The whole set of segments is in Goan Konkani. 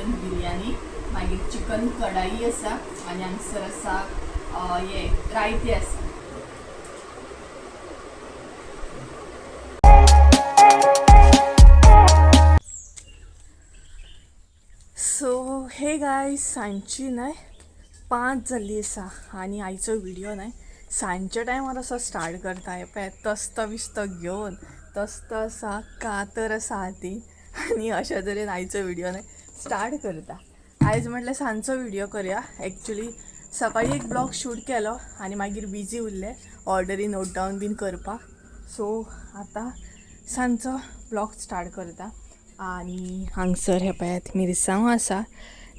मटन बिरयानी, मागीर चिकन कढाई आसा आनी हांगसर आसा हें रायतें आसा. सो हे गायज, सांजची न्हय 5 जाल्ली आसा आनी आयचो व्हिडियो न्हय सांजच्या टायमार असो स्टार्ट करता. हे पळय तस्त बिस्त घेवन तस्त आसा, कातर आसा हातीन आनी अशा तरेन आयचो व्हिडियो न्हय स्टार्ट करता. आयज म्हटल्यार सांजचो व्हिडियो करया. एक्चुली सकाळी एक ब्लॉग शूट केलो आनी मागीर बिजी उरले ऑर्डरी नोट डावन बीन करपाक. सो आतां सांजचो ब्लॉग स्टार्ट करता. आनी हांगसर हे पळयात मिरसांगो आसा,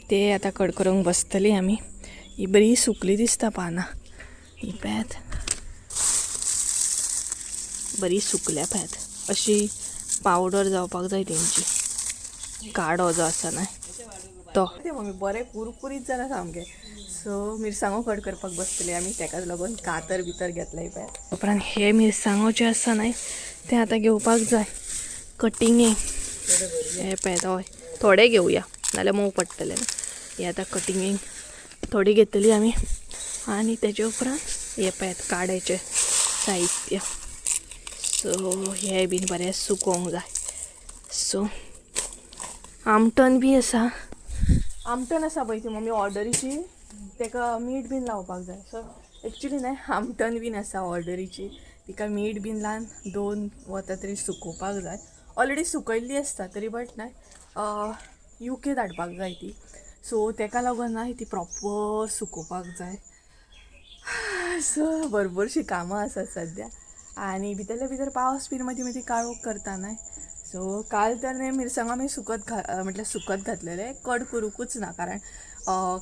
ते आतां कट करूंक बसतली आमी. ही बरी सुकली दिसता पानां, ही पळयात बरी सुकल्या पळयात, अशी पावडर जावपाक जाय तेंची, काडो जो आसा न्हय तो. ते मम्मी बरें कुरकुरीत जाला सामकें. सो मिरसांगो कट करपाक बसतली आमी, तेकाच लागून कातर भितर घेतले पळयात. उपरांत हे मिरसांगो जे आसा न्हय ते आतां घेवपाक जाय कटिंगेक. हे पळयात, हय थोडे घेवया नाल्यार मोव पडटले. हे आतां कटिंगेक थोडी घेतली आमी आनी तेजे उपरांत हे पळयात काड्याचें साहित्य. सो हे बीन बरें सुकोवंक जाय. सो आमटन बी आसा, आमटन आसा पळय ती मम्मी ऑर्डरीची, तेका मीठ बीन लावपाक जाय. सो एक्चुली न्हय आमटन बीन आसा ऑर्डरीची, तिका मीठ बीन लावन 2 वतां तरी सुकोवपाक जाय. ऑलरेडी सुकयल्ली आसता तरी बट न्हय युके धाडपाक जाय ती. सो तेका लागून न्हय ती प्रॉपर सुकोवपाक जाय. सो भरपूरशीं कामां आसात सद्या. आनी भितरले भितर पावस बीन मदीं मदीं काळोख करता न्हय. सो काल तर न्हय मिरसांगो आमी सुकत म्हटल्यार सुकत घातलेले, कट करूंकूच ना, कारण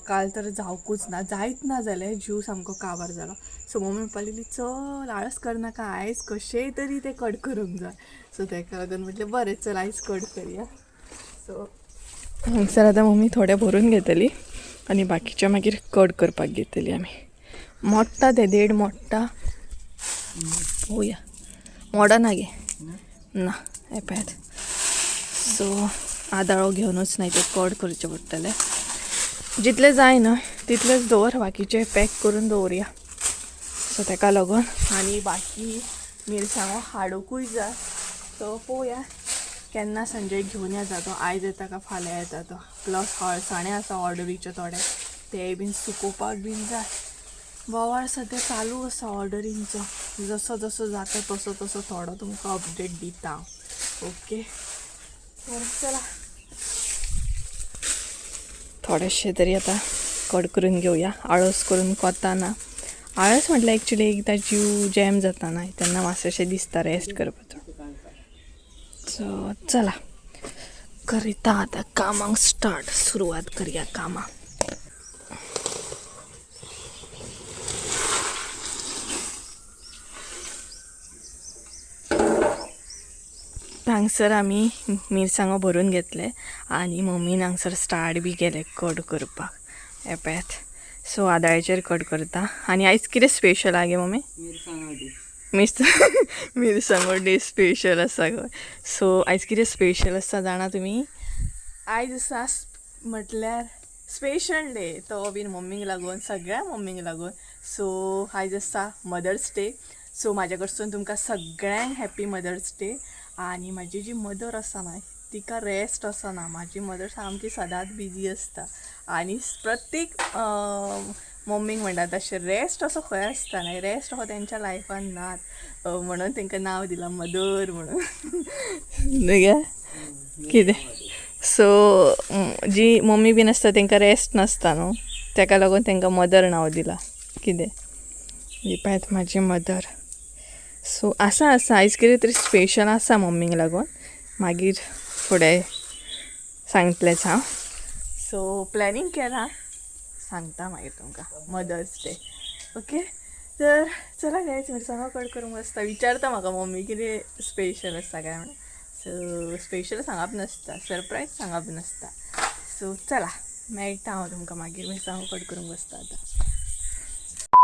काल तर जावकूच ना, जायत ना जालें, जीव सामको काबार जालो. सो मम्मी म्हणपाक लागली चल आळस करनाका, आयज कशेंय तरी तें कट करूंक जाय. सो तेका लागून म्हटलें बरें चल आयज कट करया. सो हांगसर आतां मम्मी थोडें भरून घेतली आनी बाकीचें मागीर कट करपाक घेतली आमी. मोडटा तें देड मोडटा, पळोवया मोडना गे ना. हे पळयात. सो आदाळो घेवनूच न्हय तें कट करचें पडटलें. जितलें जाय न्हय तितलेंच दवर, बाकीचें पॅक करून दवरया. सो तेका लागून आनी बाकी मिरसांगो हाडुंकूय जाय. सो पळोवया केन्ना संजय घेवन येता तो, आयज येता काय फाल्यां येता तो. प्लस हळसाणे आसा ऑर्डरीचे थोडे, ते बीन सुकोवपाक बीन जाय. बोवाळ सद्या चालू आसा ऑर्डरींचो, जसो जसो जाता तसो तसो थोडो तुमकां अपडेट दिता हांव. ओके तर चला थोडेशे तरी आतां कट करून घेवया. आळस करून कोताना, आळस म्हटल्यार एक्चुली एकदां जीव जॅम जाता न्हय तेन्ना मातशें दिसता रेस्ट करपाचो. सो चला करिता आतां कामाक स्टार्ट, सुरवात करया कामाक. हांगसर आमी मिरसांगो भरून घेतले आनी मम्मीन हांगसर स्टार्ट बी केले कट करपाक. हे पळयात. सो आदाळ्याचेर कट करता. आनी आयज कितें स्पेशल आहा गे मम्मी? मिरसांगो डे स्पेशल आसा गो. सो आयज कितें स्पेशल आसा जाणा तुमी? आयज आसा म्हटल्यार स्पेशल डे, तो बीन मम्मीक लागून, सगळ्या मम्मीक लागून. सो आयज आसा मदर्स डे. सो म्हाज्या कडसून तुमकां सगळ्यांक हॅप्पी मदर्स डे. आनी म्हाजी जी मदर आसा न्हय तिका रेस्ट आसना. म्हाजी मदर सामकी सदांच बिजी आसता आनी प्रत्येक मम्मीक म्हणटा तशें रेस्ट असो खंय आसता न्हय, रेस्ट हो तेंच्या लायफान नात, म्हणून तेंकां नांव दिलां मदर म्हणून. न्हय गे कितें? सो जी मम्मी बीन आसता तेंकां रेस्ट नासता न्हू, तेका लागून तेंकां मदर नांव दिलां. कितें ही पळयात म्हाजी मदर. सो आसा आसा आयज कितें तरी स्पेशल आसा मम्मीक लागून, मागीर फुडें सांगतलेंच हांव. सो प्लॅनिंग केलां, सांगता मागीर तुमकां मदर्स डे. ओके तर चला गायज मिरसांगो कट करूंक बसता. विचारता म्हाका मम्मी कितें स्पेशल आसा काय म्हणून. सो स्पेशल सांगप नासता, सरप्रायज सांगप नासता. सो चला मेळटा हांव तुमकां मागीर, मिरसांगो कट करूंक बसता आतां.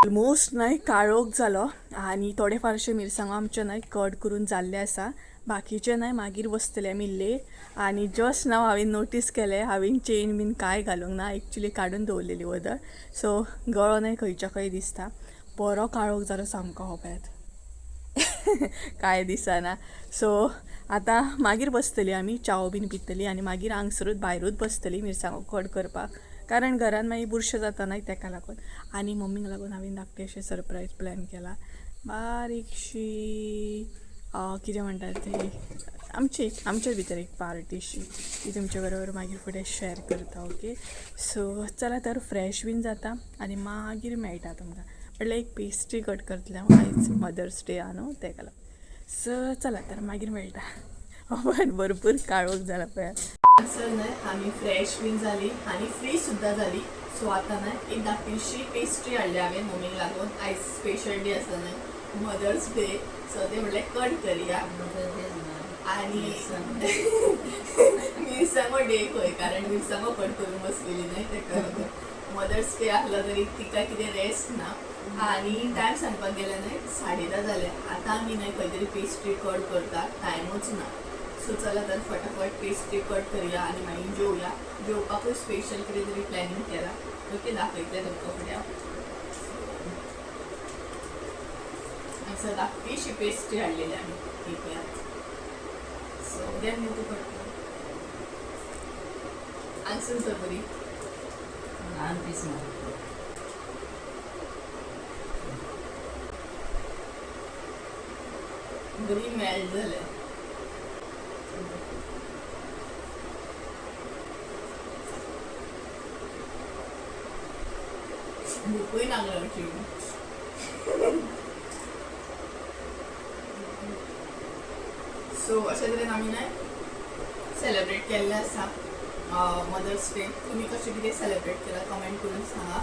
ऑलमोस्ट न्हय काळोख जालो आनी थोडे फारशे मिरसांगो आमचे न्हय कट करून जाल्ले आसा. बाकीचे न्हय मागीर बसतले आमी लेट. आनी जस्ट नाव हांवें नोटीस केलें, हांवें चेन बीन कांय घालूंक ना, एक्चुली काडून दवरलेली वदळ. सो गळो न्हय खंयच्या खंय दिसता, बरो काळोख जालो सामको हो पळयात, कांय दिसना. सो आतां मागीर बसतली आमी, च्याव बीन पितली आनी मागीर हांगसरूच भायरूच बसतली मिरसांगो कट करपाक, कारण घरान मागीर बुरशें जाता न्हय तेका लागून. आनी मम्मीक लागून हांवें धाकटें अशें सरप्रायज प्लॅन केला, बारीकशी कितें म्हणटात ते आमची आमच्या भितर एक पार्टीशी, ती तुमच्या बरोबर मागीर फुडें शेअर करता. ओके, सो चला तर फ्रेश बीन जाता आनी मागीर मेळटा तुमकां. म्हटल्यार एक पेस्ट्री कट करतलें हांव, आयज मदर्स डे आहा न्हू तेका लागून. सो चला तर मागीर मेळटा. भरपूर काळोख जाला पळय. सर न्हय आमी फ्रेश बीन जाली आनी फ्री सुद्दां जाली. सो आतां न्हय एक धाकटीशी पेस्ट्री हाडली हांवें मम्मीक लागून, आयज स्पेशल डे आसा न्हय मदर्स डे, सो ते म्हटलें कट करया. आणि मिरसांगो डे खंय, कारण मिरसांगो कट करून बसलेली न्हय तेका लागून. मदर्स डे आसलो तरी तिका कितें रेस्ट ना. आनी टायम सांगपाक गेल्यार न्हय 10:30 जाले. आतां आमी न्हय खंय तरी पेस्ट्री कट करता, टायमूच ना. सो चला तर फटाफट पेस्ट्री कट करूया आनी मागीर जेवया. जेवपाकूय स्पेशल कितें तरी प्लॅनिंग केला, ओके दाखयतलें तुमकां फुडें हांव. हांगसर धाकटीशी पेस्ट्री हाडलेली आमी, ही पळयात. सो घे न्हू तूं कट कर, हांगसून सर बरी ल्हान पीस मार. बरी मेल्ट जाल्या. भुकूय लागला अशी. सो अशे तरेन आमी न्हय सेलेब्रेट केल्लें आसा मदर्स डे. तुमी कशें कितें सेलेब्रेट केलां कमेंट करून सांगा.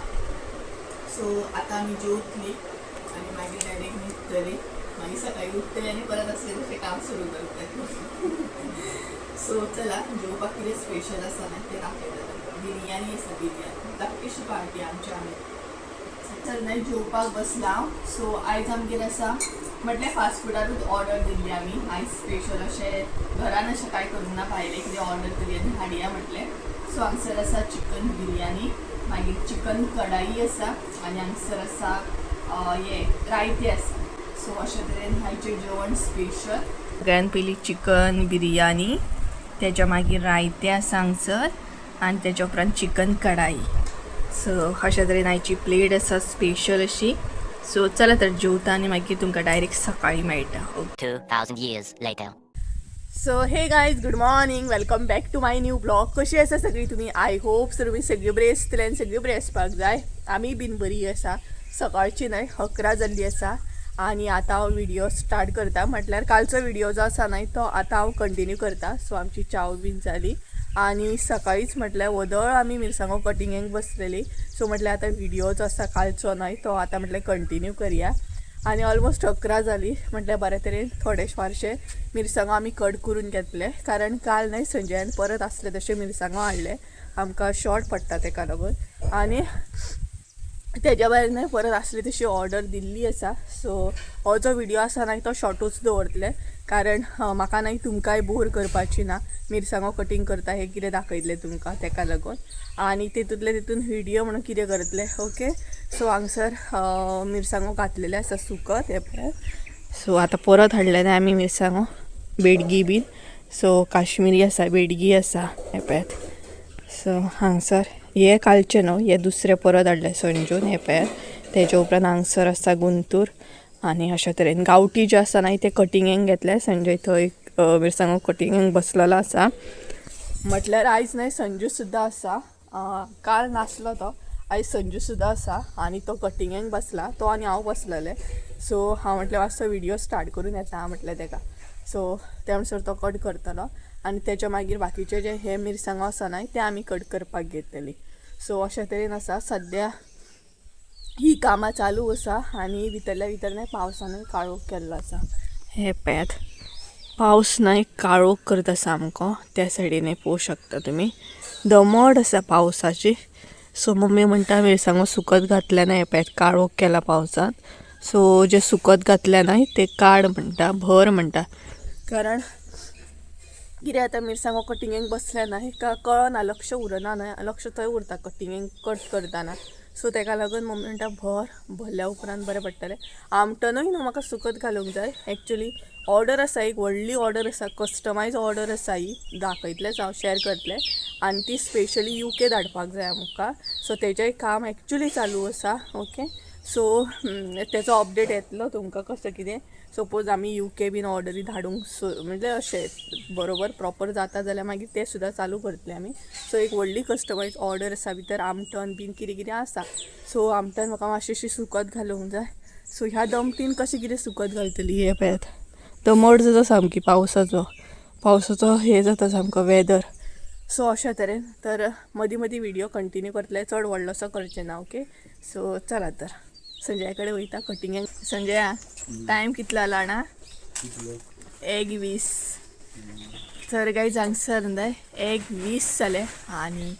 सो आतां आमी जेवतली आनी मागीर डायरेक्ट न्हिदतली, मागीर सकाळी उठतली आनी परत असलें तशें काम सुरू करतली. सो चला जेवपाक कितें स्पेशल आसा न्हय तें दाखयता तुमकां. बिरयानी आसा, बिरयानी, धाकटीशी पार्टी आमच्या आमी. तर न्हय जेवपाक बसला. सो आयज आमगेर आसा म्हटल्यार फास्ट फुडारूच ऑर्डर दिल्ली आमी. आयज स्पेशल अशें घरान अशें कांय करूंक ना, भायलें कितें ऑर्डर करी आनी हाडया म्हटलें. सो हांगसर आसा चिकन बिरयानी, मागीर चिकन कढाई आसा आनी हांगसर आसा हें रायतें आसा. सो अशे तरेन आयचें जेवण स्पेशल. सगळ्यान पयलीं चिकन बिरयानी, तेच्या मागीर रायतें आसा हांगसर आनी तेच्या उपरांत चिकन कढाई. सो अशा तरेन आयची प्लेट आसा स्पेशल अशी. सो चला तर जेवता आनी मागीर तुमकां डायरेक्ट सकाळी मेळटा. Okay. 2,000 years later. So hey guys, good morning, welcome back to my new blog. कशी आसा सगळी तुमी? I hope सर तुमी सगळी बरी आसतली आनी सगळी बरी आसपाक जाय. आमी बीन बरी आसा. सकाळची न्हय 11 जाल्ली आसा आनी आतां हांव व्हिडियो स्टार्ट करता. म्हटल्यार कालचो व्हिडियो जो आसा न्हय तो आतां हांव कंटिन्यू करता. सो आमची च्याव बीन जाली आनी सकाळीच म्हटल्यार वदळ आमी मिरसांगो कटिंगेक बसलेली. सो म्हटल्यार आतां व्हिडियो जो आसा कालचो न्हय तो आतां म्हटल्यार कंटिन्यू करया. आनी ऑलमोस्ट 11 जाली म्हटल्यार बरे तरेन थोडे फारशे मिरसांगो आमी कट करून घेतले, कारण काल न्हय संजयान परत आसले तशे मिरसांगो हाडले, आमकां शॉर्ट पडटा तेका लागून. आनी तेज्या भायर न्हय परत आसली तशी ऑर्डर दिल्ली आसा. सो हो जो व्हिडियो आसा न्हय तो शॉर्टूच दवरतले, कारण म्हाका न्हय तुमकांय बोर करपाची ना. मिरसांगो कटींग करता हें कितें दाखयतलें तुमकां तेका लागून, आनी तितूंतले तितून व्हिडियो म्हणून कितें करतले. ओके, सो हांगसर मिरसांगो घातलेले आसा सुकत हे पळय. सो आतां परत हाडले न्हय आमी मिरसांगो, बेडगी बीन. सो काश्मिरी आसा, बेडगी आसा हे पळयात. सो हांगसर हे कालचे न्हू, हे दुसरे परत हाडले संजून हे पळयात. तेच्या उपरांत हांगसर आसा गुंतूर आनी अशा तरेन गांवठी जे आसा न्हय ते कटिंगेक घेतले. संजय थंय मिरसांगो कटिंगेक बसलेलो आसा. म्हटल्यार आयज न्हय संजू सुद्दां आसा, काल नासलो तो, आयज संजू सुद्दां आसा आनी तो कटिंगेक बसला, तो आनी हांव बसलेले. सो हांव म्हटलें मातसो व्हिडियो स्टार्ट करून येता म्हटलें तेका. सो त्या म्हणसर तो कट करतलो आनी तेच्या मागीर बाकीचे जे हे मिरसांगो आसा न्हय ते आमी कट करपाक घेतली. सो अशे तरेन आसा सद्या ही कामां चालू आसा. आनी भितरल्या भितर न्हय पावसानूय काळोख केल्लो आसा. हे पळयात पावस न्हय काळोख करता सामको, त्या सायडीन पळोवंक शकता तुमी, दमट आसा पावसाची. सो मम्मी म्हणटा मिरसांगो सुकत घातल्या न्हय, हे पळयात काळोख केला पावसान. सो जे सुकत घातल्या न्हय ते काड म्हणटा, भर म्हणटा. कारण कितें जाता मिरसांगो कटिंगेक बसले ना हेका कळना, लक्ष उरना न्हय, लक्ष थंय उरता कटिंगेक कट करतना. सो तेका लागून मम्मी म्हणटा भर, भरल्या उपरांत बरें पडटलें. आमटनूय न्हू म्हाका सुकत घालूंक जाय. एक्चुली ऑर्डर आसा, एक व्हडली ऑर्डर आसा, कस्टमायज ऑर्डर आसा ही, दाखयतलेंच हांव, शेअर करतलें. आनी ती स्पेशली UK धाडपाक जाय आमकां. सो तेजेंय काम एक्चुली चालू आसा. ओके, सो तेजो अपडेट येतलो तुमकां कसो कितें. सपोज आमी UK बीन ऑर्डरी धाडूंक म्हणजे अशें बरोबर प्रॉपर जाता जाल्यार मागीर तें सुद्दां चालू करतले आमी. सो एक व्हडली कस्टमायज ऑर्डर आसा, भितर आमटन बीन कितें कितें आसा. सो आमटन म्हाका मातशी अशी सुकत घालूंक जाय. सो ह्या दमटीन कशें कितें सुकत घालतली हें पळयात, दमट जाता सामकी, पावसाचो पावसाचो हें जाता सामको वेदर. सो अशा तरेन तर मदीं मदीं व्हिडियो कंटिन्यू करतले, चड व्हडलोसो करचें ना. ओके, सो चला तर संजया कडेन वयता कटिंगेक. संजया, टायम कितलो जाला जाणा? 1:20. तर गायज हांगसर न्हय 1:20 जालें आनी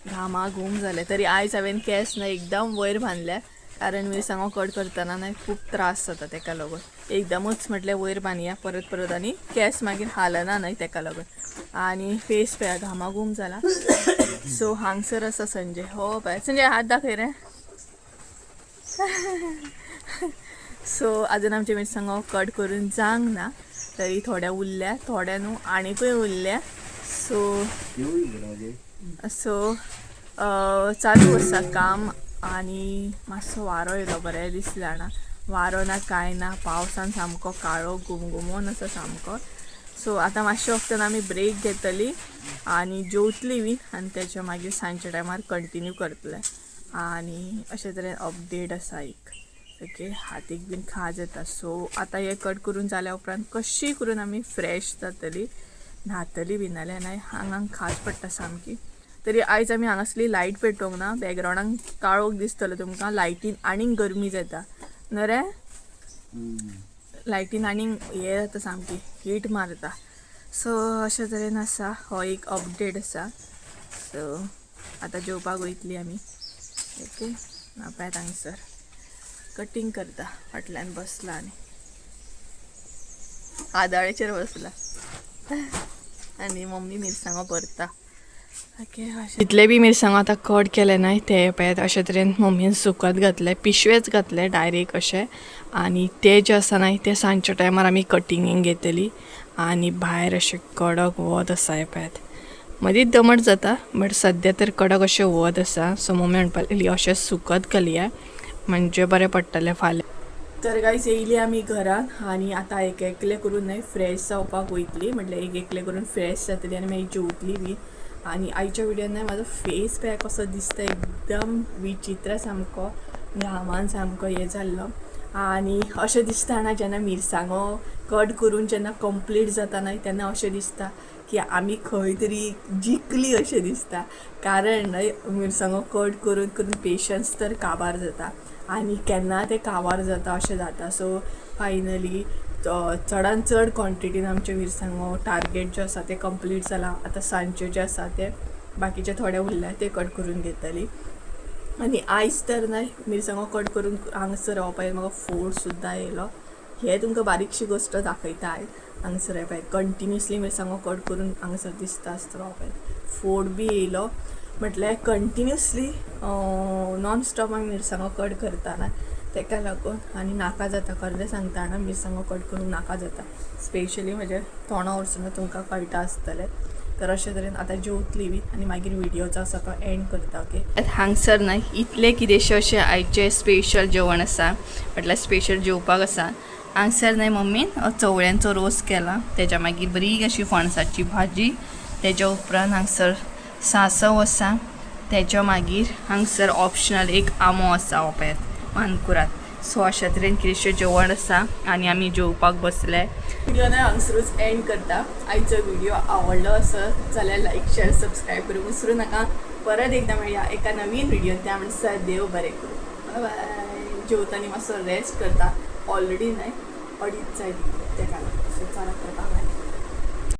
घामा घूम जालें. तरी आयज हांवें केंस न्हय एकदम वयर बांदल्या, कारण मिरसांगो कट करतना न्हय खूब त्रास जाता, तेका लागून एकदमच म्हटल्यार वयर बांदया परत परत आनी केंस मागीर हालना न्हय तेका लागून. आनी फेस पळया घामाघूम जाला. सो हांगसर आसा संजय, हो पळय संजय हात दाखय रे. सो अजून आमचे मिरसांगो कट करून जावंक ना, तरी थोड्या उरल्या, थोड्या न्हू आनीकूय उरल्या. सो सो चालू आसा काम. आनी मातसो वारो येयलो, बरें दिसलें जाणा, वारो ना कांय ना, पावसान सामको काळो घुमघुमोन आसा सामको. सो आतां मातशें वखदान आमी ब्रेक घेतली आनी जेवतली बी, आनी तेच्या मागीर सांजच्या टायमार कंटिन्यू करतले. आनी अशे तरेन अपडेट आसा एक. ओके, हातीक बीन खाज येता. सो आतां हें कट करून जाल्या उपरांत कशी करून आमी फ्रेश जातली, न्हातली बी, नाल्यार न्हय आंगाक खाज पडटा सामकी. तरी आयज आमी हांगासली लायट पेटोवंक ना, बॅकग्रावंडाक काळोख दिसतलो तुमकां, लायटीन आनीक गरमी जाता न्हय रे, लायटीन आनीक हें जाता सामकी हीट मारता. सो अशें तरेन आसा, हो एक अपडेट आसा. सो आतां जेवपाक वयतली आमी. ओके, पळयात हांगसर कटींग करता, फाटल्यान बसला आनी आदाळेचेर बसला आनी मम्मी मिरसांगो भरता. ओके, अशें इतले बी मिरसांगो आतां कट केले न्हय ते पळयात अशे तरेन मम्मीन सुकत घातले, पिशवेच घातले डायरेक्ट अशें. आनी ते जे आसा न्हय ते सांजच्या टायमार आमी कटिंगेक घेतली. आनी भायर अशें कडक वत आसा, हें पळयात, मदींच दमट जाता बट सद्या तर कडक अशें वत आसा. सो मम्मी म्हणपाक लागली अशें सुकत घालया म्हणजे बरें पडटलें फाल्यां. तर गायज येयली आमी घरान आनी आतां एक एकलें करून न्हय फ्रेश जावपाक वयतली, म्हटल्यार एक एकलें करून फ्रेश जातली आनी मागीर जेवतली बी. आनी आयच्या व्हिडियोन न्हय म्हाजो फेस पळय कसो दिसता, एकदम विचित्र सामको, घामान सामको हें जाल्लो. आनी अशें दिसता ना जेन्ना मिरसांगो कट करून जेन्ना कंप्लीट जाता न्हय तेन्ना अशें दिसता की आमी खंय तरी जिखली अशें दिसता. कारण न्हय मिरसांगो कट करून करून पेशन्स तर काबार जाता आनी केन्ना ते काबार जाता अशें जाता. सो फायनली चडान चड क्वॉन्टिटीन आमचे मिरसांगो टार्गेट जें आसा तें कंप्लीट जालां. आतां सांजचें जें आसा तें बाकीचे थोडे उरल्या ते कट करून घेतली. आनी आयज तर न्हय मिरसांगो कट करून हांगसर रावपा म्हाका फोड सुद्दां येयलो. हे तुमकां बारीकशी गोश्ट दाखयता आयज. हांगसर पळय कंटिन्युअसली मिरसांगो कट करून हांगसर दिसता आसतलो, पळय फोड बी येयलो. म्हटल्यार कंटिन्युअसली नॉन स्टॉप आमी मिरसांगो कट करतना तेका लागून आनी नाका जाता. खरें सांगता ना, मिरसांगो कट करूंक नाका जाता, स्पेशली म्हज्या तोंडा वरसून तुमकां कळटा आसतलें. तर अशें तरेन आतां जेवतली बी आनी मागीर व्हिडियोचो आसा तो एंड करता. ओके, हांगसर न्हय इतलें कितेंशें अशें आयचें स्पेशल जेवण आसा, म्हटल्यार स्पेशल जेवपाक आसा. हांगसर न्हय मम्मीन चवळ्यांचो रोस केला, तेज्या मागीर बरी अशी फणसाची भाजी, तेज्या उपरांत हांगसर सांसव आसा, तेज्या मागीर हांगसर ऑप्शनल एक आंबो आसा, हो पळयात मानकुराद. सो अशा तरेन कितेंशें जेवण आसा आनी आमी जेवपाक बसले. व्हिडिओ न्हय हांगसरूच एंड करता. आयचो व्हिडिओ आवडलो आसत जाल्यार लायक शेअर सबस्क्रायब करूंक विसरूं नाका. परत एकदां मेळया एका नवीन व्हिडियोन, त्या म्हणसर देव बरें करूं, बाय बाय. जेवतानी मातसो रेस्ट करता, ऑलरेडी न्हय 2.5 जायत तेका लागून. सो चला तर बाय बाय.